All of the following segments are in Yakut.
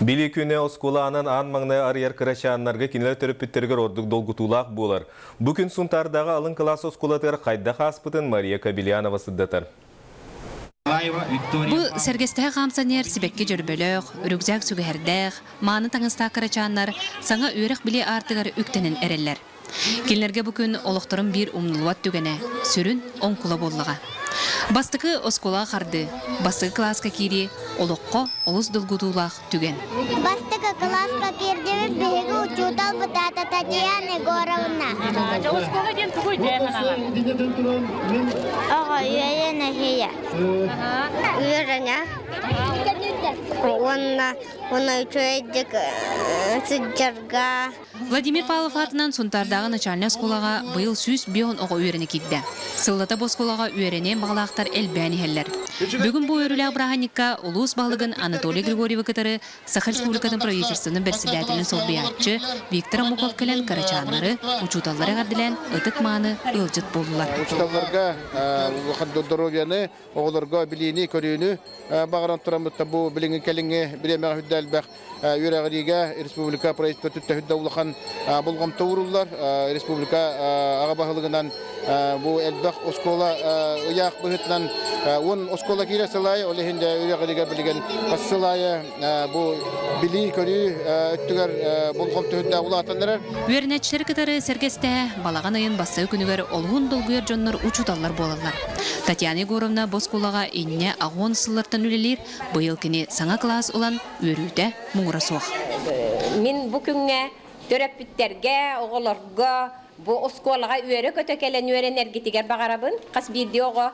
Билии күнэ оскуола аанын аан маҥнай арыйар кырачааннарга кинилэр төрөппүттэригэр ордук долгутуулаах буолар. Бу күн Сунтаардааҕы алын кылаас оскуолатыгар хайдах ааспытын Мария Кобельянова сырдатар. Бу сэргэстэһэ хаамсаньар сибэкки дьөрбөлөөх, рюкзак сүгэһэрдээх, мааны таҥастаах кырачааннар саҥа үөрэх-билии аартыгар үктэнэн эрэллэр. Кинилэргэ бу күн олохторун биир умнуллубат түгэнэ, сүрүн оҥкула буоллаҕа. Бастакы оскуолаҕа хардыы, бастакы кылааска киирии олоххо олус долгутуулаах түгэн. Бастакы кылааска киирдибит биһиги учууталбыт аата Татьяна Егоровна. Оскуола диэн тугуй Оҕо үөрэнэ Үөрэнэ уонна уонна үчүгэйдик сылдьарга Владимир Павлов аатынан Сунтаардааҕы начальнай оскуолаҕа быйыл 105 оҕо үөрэнэ киирдэ. Сыллата бу оскуолаҕа үөрэниэн баҕалаахтар элбээн иһэллэр. Бүгүн бу үөрүүлээх бырааһынньыкка улуус баһылыгын Анатолий Григорьевы кытары Саха Республикатын правительствотын бэрэссэдээтэлин солбуйааччы Виктор Амуков кэлэн кырачааннары, учууталлары эҕэрдэлээн ытык-мааны ыалдьыт буоллулар. Учууталларга улахан доруобуйаны, оҕолорго билиини-көрүүнү баҕаран тураммыт бу билиҥҥи кэлиҥҥи бириэмэҕэ үрдэ элбэх үөрэҕириигэ республика правительствота төһүдэ улахан болҕомто ууруллар. Республика аҕа баһылыгынан бу элбэх оскуола ыйаах быһыытынан уон оскуола киирэр сыл аайы, ол иһин дьэ үөрэҕириигэ билигин хас сыл аайы бу билии-көрүү өттүгэр болҕомто үрдээх улаатан эрэр. Үөрэнээччилэри кытары сэргэстэһэ балаҕан ыйын бастакы күнүгэр олуһун долгуйар дьоннор учууталлар буолаллар. Татьяна Егоровна бу оскуолаҕа инньэ аҕуон сыллартан үлэлиир, быйыл кини саҥа кылаас ылан үөрүүтэ муҥура суох. Мин бу күҥҥэ төрөппүттэргэ, оҕолорго бу оскуолаҕа үөрэ-көтө кэлэн үөрэнэргитигэр баҕарабын. Хас биирдии оҕо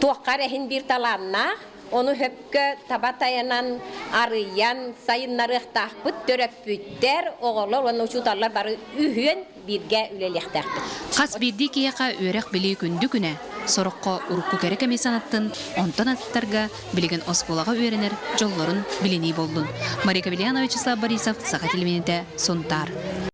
туохха эрэ иһин биир талааннаах, ону сөпкө таба тайанан, арыйан сайыннарыахтаахпыт. Төрөппүттэр, оҕолор уонна учууталлар бары үһүөн бииргэ үлэлиэхтээхпит. Хас биирдии киһиэхэ үөрэх-билии күндү күнэ, сороххо урукку кэрэ кэми санаттын, онтон атыттарга билигин оскуолаҕа үөрэнэр дьоллорун билинии буоллун. Мария Кавельянова, Вячеслав Борисов, Саха телевидениетэ, Сунтаар.